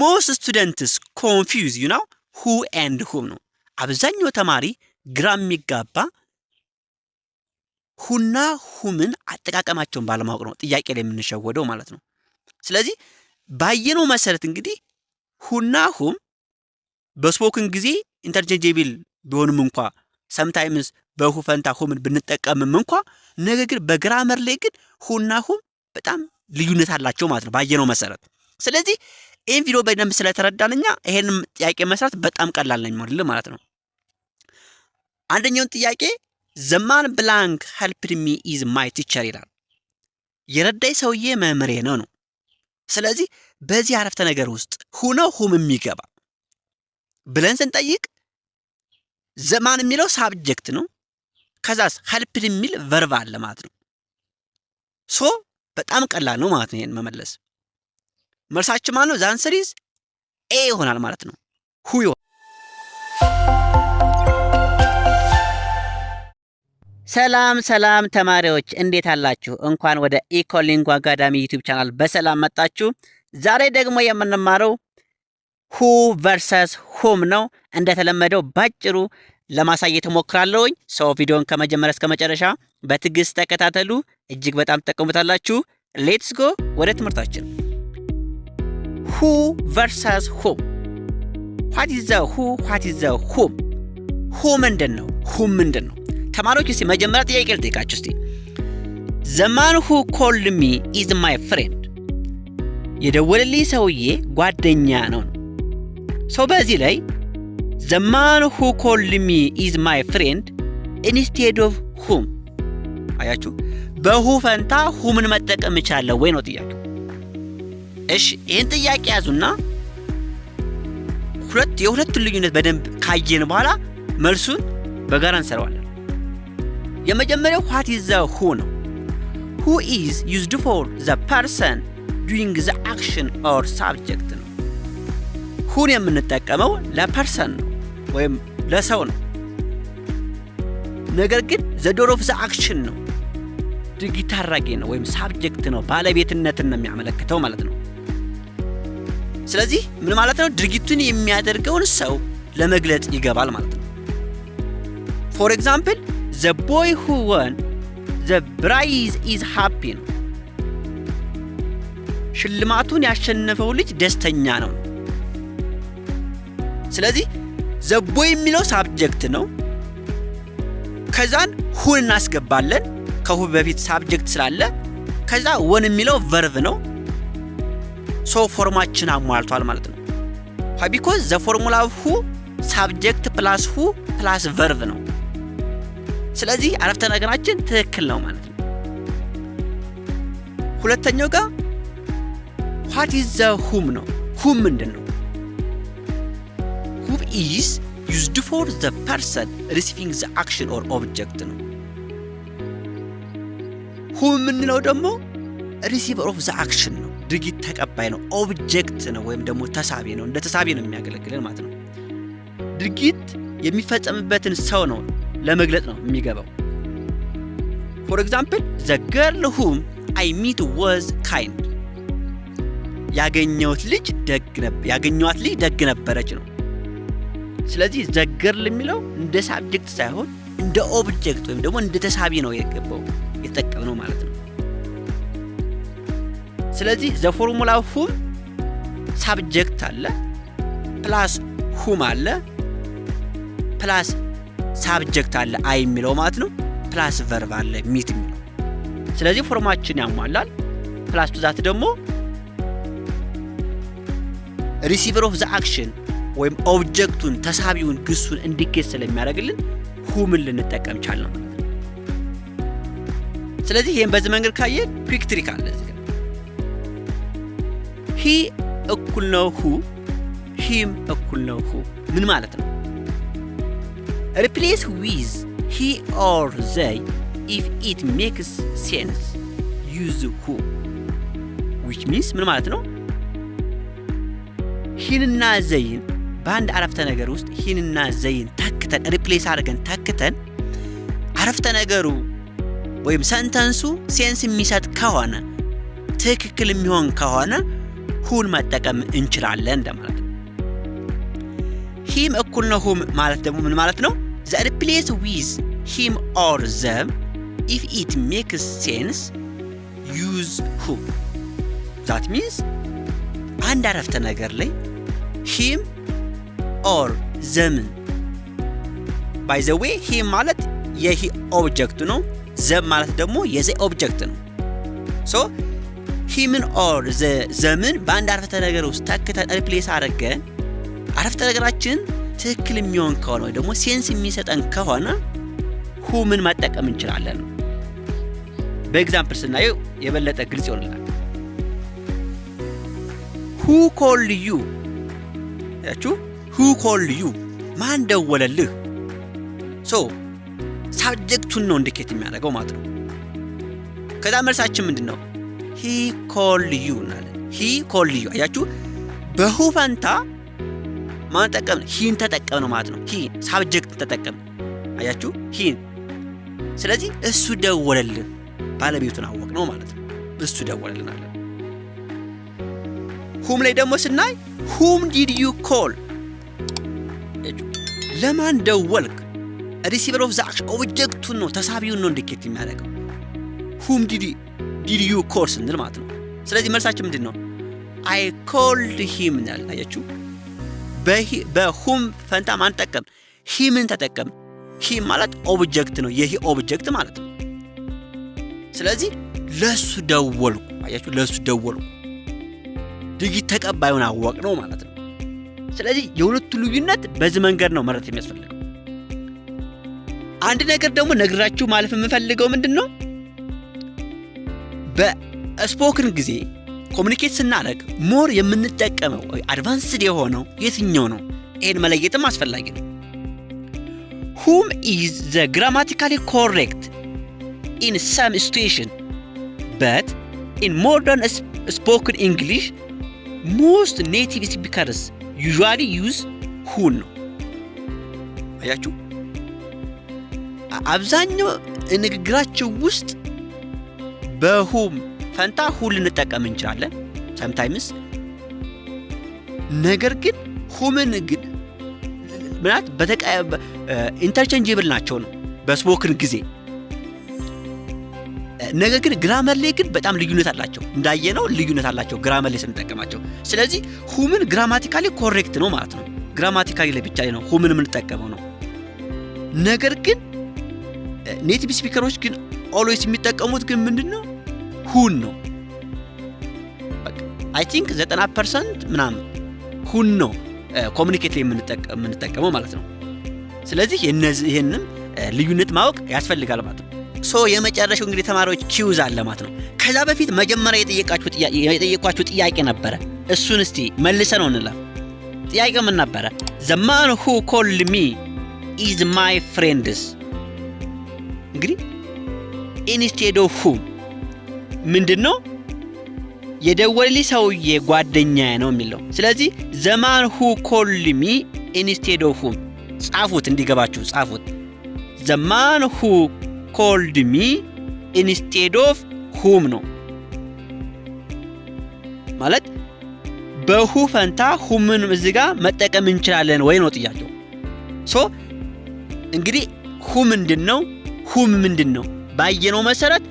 Most students confuse who and whom ነው። አብዛኛው ተማሪ ግራ የሚጋባ who ና whom ን አጠቃቀማቸውን ባለማወቅ ነው ጥያቄ ላይ የምንሸወደው ማለት ነው። ስለዚህ ባየነው መሰረት እንግዲህ who ና whom በ spoken ጊዜ interchangeable ቢሆንም እንኳ፣ sometimes በ who ፈንታ whom ን ብንጠቀምም እንኳ፣ ነገር ግን በ grammar ላይ ግን who ና whom በጣም ልዩነት አላቸው ማለት ነው ባየነው መሰረት። ስለዚህ ይህን ቪዲዮ በደንብ ስለተረዳን እኛ ይሄንን ጥያቄ መስራት በጣም ቀላል ነው የሚሆንልን ማለት ነው። አንደኛውን ጥያቄ "The man blank helped me is my teacher" ይላል። የረዳኝ ሰውዬ መምህሬ ነው ነው። ስለዚህ በዚህ አረፍተ ነገር ውስጥ who ነው whom የሚገባ ብለን ስንጠይቅ the man የሚለው subject ነው። ከዛስ helped የሚል verb አለ ማለት ነው። So በጣም ቀላል ነው ማለት ነው ይሄን መመለስ። መልሳችን ማለት ነው the answer is A ይሆናል ማለት ነው። Who ይሆናል። ሰላም ሰላም ተማሪዎች፣ እንዴት አላችሁ? እንኳን ወደ ኢኮሊንጓ አካዳሚ YouTube channel በሰላም መጣችሁ። ዛሬ ደግሞ የምንማረው who versus whom ነው። እንደተለመደው ባጭሩ ለማሳየት እሞክራለሁኝ። So ቪዲዮን ከመጀመሪያ እስከ መጨረሻ በትዕግስት ተከታተሉ፣ እጅግ በጣም ትጠቀሙታላችሁ። Let's go ወደ ትምህርታችን። Who versus whom። What is the who? What is the whom? Who ምንድን ነው? Whom ምንድን ነው? ተማሪዎች፣ እስቲ መጀመሪያ ጥያቄ ልጠይቃችሁ እስቲ። "The man who called me is my friend።" የደወለልኝ ሰውዬ ጓደኛዬ ነው። So በዚህ ላይ "the man who called me is my friend" instead of whom። አያችሁ፣ በ who ፈንታ whom ን መጠቀም እችላለሁ ወይ ነው ጥያቄው። እሺ፣ ይህን ጥያቄ ያዙና የሁለቱን ልዩነት በደንብ ካየን በኋላ መልሱን በጋራ እንሰራዋለን። የመጀመሪያው what is the who ነው። Who is used for the person doing the action or subject ነው። Who ን የምንጠቀመው ለ person ነው ወይም ለሰው ነው። ነገር ግን the doer of the action ነው፣ ድርጊት አድራጊ ነው ወይም subject ነው፣ ባለቤትነትን ነው የሚያመለክተው ማለት ነው። ስለዚህ ምን ማለት ነው? ድርጊቱን የሚያደርገውን ሰው ለመግለጽ ይገባል ማለት ነው። For example, "The boy who won the prize is happy" ነው። ሽልማቱን ያሸነፈው ልጅ ደስተኛ ነው። ስለዚህ the boy የሚለው subject ነው። ከዛን who ን እናስገባለን፣ ከ who በፊት subject ስላለ። ከዛ won የሚለው verb ነው። So form ኣችን አሟልቷል ማለት ነው። Because the formula of who, subject plus who plus verb ነው። ስለዚህ አረፍተ ነገራችን ትክክል ነው ማለት ነው። ሁለተኛው ጋር what is the whom ነው። Whom ምንድን ነው? Whom is used for the person receiving the action or object ነው። Whom የምንለው ደግሞ receiver of the action ነው። ድርጊት ተቀባይ ነው። Object ነው ወይም ደግሞ ተሳቢ ነው። እንደ ተሳቢ ነው የሚያገለግለን ማለት ነው። ድርጊት የሚፈጸምበትን ሰው ነው ለመግለጽ ነው የሚገባው። For example, "The girl whom I met was kind።" ያገኘኋት ልጅ ደግ ነበረች ነው። ስለዚህ the girl የሚለው እንደ subject ሳይሆን እንደ object ወይም ደግሞ እንደ ተሳቢ ነው የገባው፣ የተጠቀምነው ማለት ነው። ስለዚህ the formula whom subject አለ፣ plus whom አለ፣ plus subject አለ I የሚለው ማለት ነው፣ plus verb አለ met የሚለው። ስለዚህ form ኣችን ያሟላል። Plus to that ደግሞ receiver of the action ወይም object ኡን፣ ተሳቢውን፣ ግሱን indicate ስለሚያደርግልን whom ን ልንጠቀም ቻልን ማለት ነው። ስለዚህ ይህን በዚህ መንገድ ካየን quick trick አለ እዚህ ጋር። He እኩል ነው who፣ him እኩል ነው who ምን ማለት ነው? Replace with he or they if it makes sense, use who, which means ምን ማለት ነው? He ንና they ን በአንድ አረፍተ ነገር ውስጥ he ንና they ን ተክተን፣ replace አድርገን ተክተን፣ አረፍተ ነገሩ ወይም sentence ኡ sense የሚሰጥ ከሆነ፣ ትክክል የሚሆን ከሆነ who ን መጠቀም እንችላለን። who ን መጠቀም እንችላለን እንደማለት ነው። Him እኩል ነው whom ማለት ደግሞ ምን ማለት ነው? The replace with him or them, if it makes sense, use whom. That means አንድ አረፍተ ነገር ላይ him or them ን፣ by the way, him ማለት የ he object ነው። Them ማለት ደግሞ የ they object ነው። So him ን or them ን በአንድ አረፍተ ነገር ውስጥ ተክተን replace አድርገን አረፍተ ነገራችን ትክክል የሚሆን ከሆነ ወይ ደግሞ sense የሚሰጠን ከሆነ whom ን መጠቀም እንችላለን። በ example ስናየው የበለጠ ግልጽ ይሆንልናል። Who called you ያችሁ፣ who called you፣ ማን ደወለልህ? So subject ኡን ነው indicate የሚያደርገው ማለት ነው። ከዛ መልሳችን ምንድን ነው? He called you እናለን። He called you። አያችሁ፣ በ who ፈንታ ማን ተጠቀምን? He ን ተጠቀምን ማለት ነው። He subject ተጠቀምን። አያችሁ፣ he ን። ስለዚህ እሱ ደወለልህ፣ ባለቤቱን አወቅነው ማለት ነው። እሱ ደወለልን አለ። Whom ላይ ደግሞ ስናይ whom did you call፣ ለማን ደወልክ? Receiver of the action object ኡን ነው፣ ተሳቢውን ነው indicate የሚያደርገው whom did you call ስንል ማለት ነው። ስለዚህ መልሳችን ምንድን ነው? I called him እንላለን። አያችሁ፣ በ whom ፈንታ ማን ተጠቀም? Him ን ተጠቀም። Him ማለት object ነው፣ የ he object ማለት ነው። ስለዚህ ለሱ ደወልኩ። አያችሁ፣ ለሱ ደወልኩ። ድርጊት ተቀባዩን አወቅነው ማለት ነው። ስለዚህ የሁለቱ ልዩነት በዚህ መንገድ ነው መረዳት የሚያስፈልገው። አንድ ነገር ደግሞ ነግራችሁ ማለፍ የምፈልገው ምንድን ነው፣ በ spoken ጊዜ communicate ስናደርግ more የምንጠቀመው advanced የሆነው የትኛው ነው? ይህን መለየትም አስፈላጊ ነው። Whom is the grammatically correct in some situation, but in modern spoken English, most native speakers usually use who ን ነው። አያችሁ፣ አብዛኛው ንግግራቸው ውስጥ በ whom ፈንታ who ልንጠቀም እንችላለን sometimes። ነገር ግን whom ን ግን ምናት interchangeable ናቸው ነው በ spoken ጊዜ። ነገር ግን grammar ላይ ግን በጣም ልዩነት አላቸው። እንዳየነው ልዩነት አላቸው grammar ላይ ስንጠቀማቸው። ስለዚህ whom ን grammatically correct ነው ማለት ነው። Grammatically ላይ ብቻ ነው whom ን የምንጠቀመው ነው። ነገር ግን native speaker ኦች ግን always የሚጠቀሙት ግን ምንድን ነው? Who ን ነው። I think 90% ምናምን who ን ነው communicate ላይ የምንጠቀመው ማለት ነው። ስለዚህ ይህንም ልዩነት ማወቅ ያስፈልጋል ማለት ነው። So የመጨረሻው እንግዲህ ተማሪዎች quiz አለ ማለት ነው። ከዛ በፊት መጀመሪያ የጠየቋችሁ ጥያቄ ነበረ። እሱን እስቲ መልሰን ነው እንለፍ። ጥያቄው ምን ነበረ? The man who called me is my friends። እንግዲህ instead of whom ምንድን ነው? የደወለልኝ ሰውዬ ጓደኛዬ ነው የሚለው። ስለዚህ the man who called me instead of whom፣ ጻፉት፣ እንዲገባችሁ ጻፉት። The man who called me instead of whom ነው ማለት በ who ፈንታ whom ን እዚህ ጋር መጠቀም እንችላለን ወይ ነው ጥያቄው። So እንግዲህ who ምንድን ነው? Whom ምንድን ነው? ባየነው መሰረት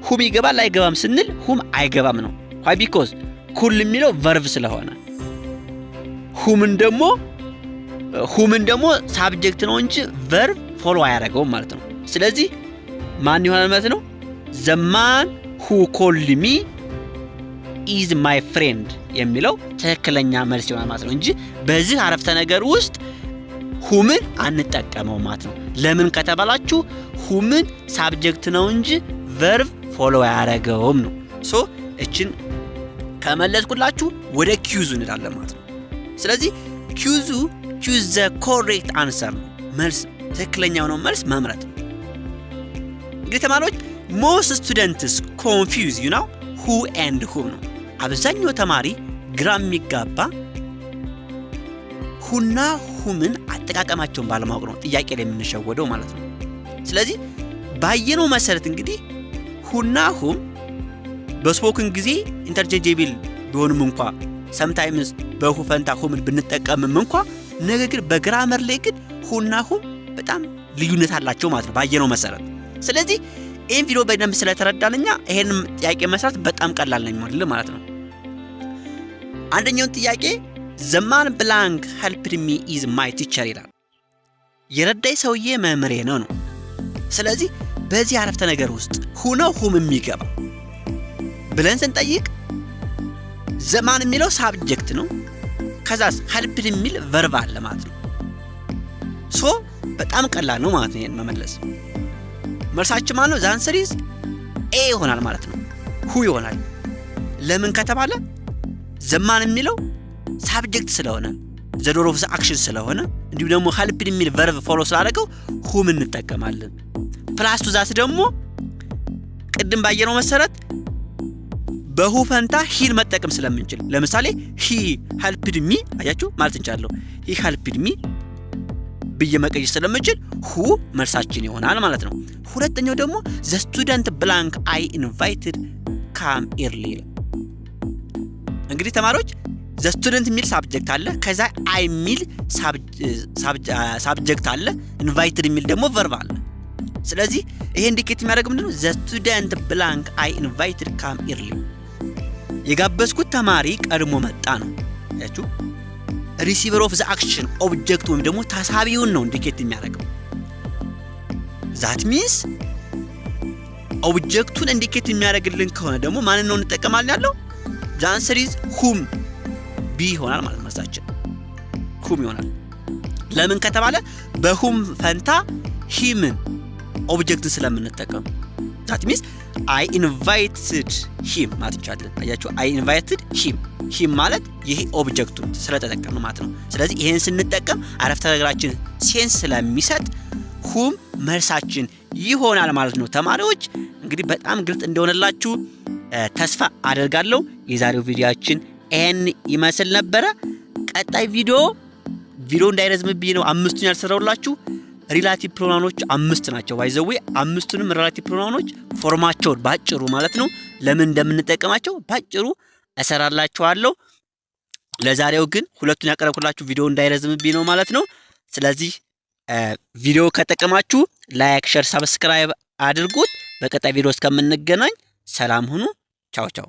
whom ይገባል አይገባም ስንል whom አይገባም ነው። Why? Because call የሚለው verb ስለሆነ whom ን ደግሞ subject ነው እንጂ verb follow አያደርገውም ማለት ነው። ስለዚህ ማን ይሆናል ማለት ነው? The man who called me is my friend የሚለው ትክክለኛ መልስ ይሆናል ማለት ነው እንጂ በዚህ አረፍተ ነገር ውስጥ whom ን አንጠቀመው ማለት ነው። ለምን ከተባላችሁ whom ን subject ነው እንጂ verb follow አያደርገውም ነው። So እችን ከመለስኩላችሁ ወደ quiz ኡ እንሄዳለን ማለት ነው። ስለዚህ quiz ኡ choose the correct answer ነው። መልስ ትክክለኛው ነው መልስ መምረጥ ነው። እንግዲህ ተማሪዎች፣ most students confuse who and whom ነው። አብዛኛው ተማሪ ግራ የሚጋባ who ና whom ን አጠቃቀማቸውን ባለማወቅ ነው ጥያቄ ላይ የምንሸወደው ማለት ነው። ስለዚህ ባየነው መሰረት እንግዲህ who ና whom በ spoken ጊዜ interchangeable ቢሆኑም ቢሆንም እንኳ sometimes በ who ፈንታ whom ን ብንጠቀምም እንኳ፣ ነገር ግን በ grammar ላይ ግን who ና whom በጣም ልዩነት አላቸው ማለት ነው ባየነው መሰረት። ስለዚህ ይህን ቪዲዮ በደንብ ስለተረዳን እኛ ይሄንን ጥያቄ መስራት በጣም ቀላል ነው የሚሆንልን ማለት ነው። አንደኛውን ጥያቄ "The man blank helped me is my teacher" ይላል። የረዳኝ ሰውዬ መምህሬ ነው ነው። ስለዚህ በዚህ አረፍተ ነገር ውስጥ who ነው whom የሚገባ ብለን ስንጠይቅ the man የሚለው subject ነው። ከዛስ helped የሚል verb አለ ማለት ነው። So በጣም ቀላል ነው ማለት ነው ይሄን መመለስ። መልሳችን ማለት ነው the answer is A ይሆናል ማለት ነው። Who ይሆናል። ለምን ከተባለ the man የሚለው subject ስለሆነ፣ the doer of the action ስለሆነ፣ እንዲሁም ደግሞ helped የሚል verb follow ስላደረገው whom እንጠቀማለን። Plus to that ደግሞ ቅድም ባየነው መሰረት በ who ፈንታ he ን መጠቀም ስለምንችል፣ ለምሳሌ "He helped me" አያችሁ ማለት እንችላለሁ። "He helped me" ብዬ መቀየር ስለምችል who መልሳችን ይሆናል ማለት ነው። ሁለተኛው ደግሞ "The student blank I invited came early" ይላል። እንግዲህ ተማሪዎች the student የሚል subject አለ። ከዛ I የሚል subject አለ። Invited የሚል ደግሞ verb አለ። ስለዚህ ይሄ indicate የሚያደርግ ምንድነው? The student blank I invited came early፣ የጋበዝኩት ተማሪ ቀድሞ መጣ ነው። አያችሁ፣ receiver of the action object ወይም ደግሞ ተሳቢውን ነው indicate የሚያደርገው። That means object ኡን indicate የሚያደርግልን ከሆነ ደግሞ ማንን ነው እንጠቀማለን ያለው? The answer is whom፣ B ይሆናል ማለት ነው። መልሳችን whom ይሆናል። ለምን ከተባለ በ whom ፈንታ him ን object ን ስለምንጠቀም። That means "I invited him" ማለት እንችላለን። አያችሁ፣ "I invited him"፣ him ማለት ይሄ object ኡን ስለተጠቀምን ማለት ነው። ስለዚህ ይሄን ስንጠቀም አረፍተ ነገራችን sense ስለሚሰጥ whom መልሳችን ይሆናል ማለት ነው። ተማሪዎች እንግዲህ በጣም ግልጽ እንደሆነላችሁ ተስፋ አደርጋለሁ። የዛሬው ቪዲዮአችን ይሄን ይመስል ነበረ። ቀጣይ ቪዲዮ፣ ቪዲዮ እንዳይረዝምብኝ ነው አምስቱን ያልሰራሁላችሁ። Relative pronoun ኦች አምስት ናቸው። By the way አምስቱንም relative pronoun ኦች form ኣቸውን ባጭሩ ማለት ነው፣ ለምን እንደምንጠቀማቸው ባጭሩ እሰራላችኋለሁ። ለዛሬው ግን ሁለቱን ያቀረብኩላችሁ ቪዲዮ እንዳይረዝምብኝ ነው ማለት ነው። ስለዚህ ቪዲዮ ከጠቀማችሁ like፣ share፣ subscribe አድርጉት። በቀጣይ ቪዲዮ እስከምንገናኝ ሰላም ሁኑ። ቻው ቻው።